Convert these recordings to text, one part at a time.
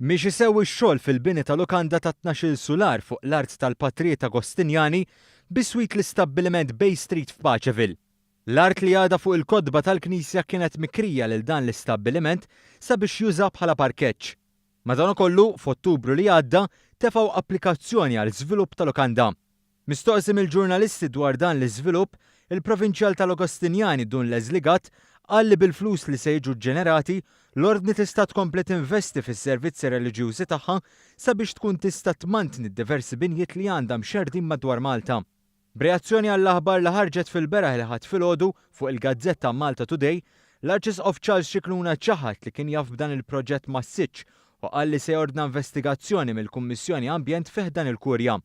Miexi sew ix-xogħol fil-bini ta' lukanda ta' 12-il sular fuq l-art tal-Patrijiet Agostinjani biswit l-istabbiliment Bay Street f'Paceville. L-art li għadha fuq il-kotba tal-knisja kienet mikrija lil dan l-istabbiliment sabiex juża bħala parkeġġ. Madankollu, f'Ottubru li għadda, tefgħu applikazzjoni għal żvilupp ta' lukanda. Mistoqsi mill-ġurnalisti dwar dan l-iżvilupp, il-Provinċjal tal-Agostinjani Dun Leslie Gatt qal li bil-flus li se jiġu ġġenerati, l-Ordni tista' tkompli tinvesti fis-servizzi reliġjużi tagħha sabiex tkun tista' tmantni d-diversi binjiet li għandha mxerrdin madwar Malta. B'reazzjoni għall-aħbar li ħarġet fil-beraħ il-Ħadd filgħodu fuq il-gazzetta Malta Today, l-Arċisqof Charles Scicluna ċaħad li kien jaf b'dan il-proġett massiċċ u qal li se jordna investigazzjoni mill-Kummissjoni Ambjent fi ħdan il-Kurja.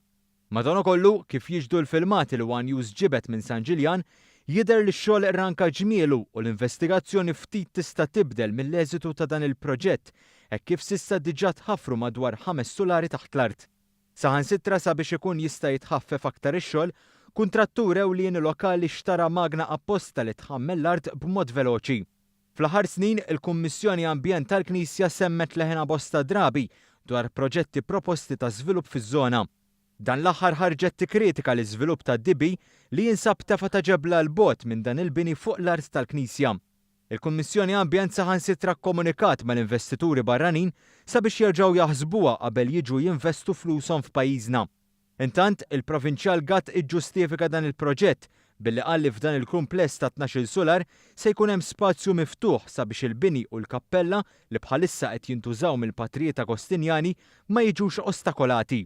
Madankollu, kif jixhdu l-filmati li one News ġibed minn San Ġiljan, jidher li x-xogħol irranka ġmielu u l-investigazzjoni ftit tista' tibdel mill-eżitu ta' dan il-proġett hekk kif s'issa diġà tħaffru madwar ħames sulari taħt l-art. Saħansitra sabiex ikun jista' jitħaffef aktar ix-xogħol, kuntrattur ewlieni lokali xtara magna apposta li tħammel l-art b'mod veloċi. Fl-aħħar snin, il-Kummissjoni Ambjent tal-Knisja semmet leħinha bosta drabi dwar proġetti proposti ta' żvilupp fiż-żona. Dan l-aħħar ħarġet tikkritika l-iżvilupp tad-DB li jinsab tefgħa ta' ġebla 'l bogħod minn dan il-bini fuq l-art tal-Knisja. Il-Kummissjoni Ambjent saħansitra kkomunikat mal-investituri barranin sabiex jerġgħu jaħsbuha qabel jiġu jinvestu flushom f'pajjiżna. Intant, il-Provinċjal Gatt iġġustifika dan il-proġett billi qal li f'dan il-kumpless ta' 12-il sular se jkun hemm spazju miftuħ sabiex il-bini u l-kappella li bħalissa qed jintużaw mill-Patrijiet Agostinjani ma jiġux ostakolati.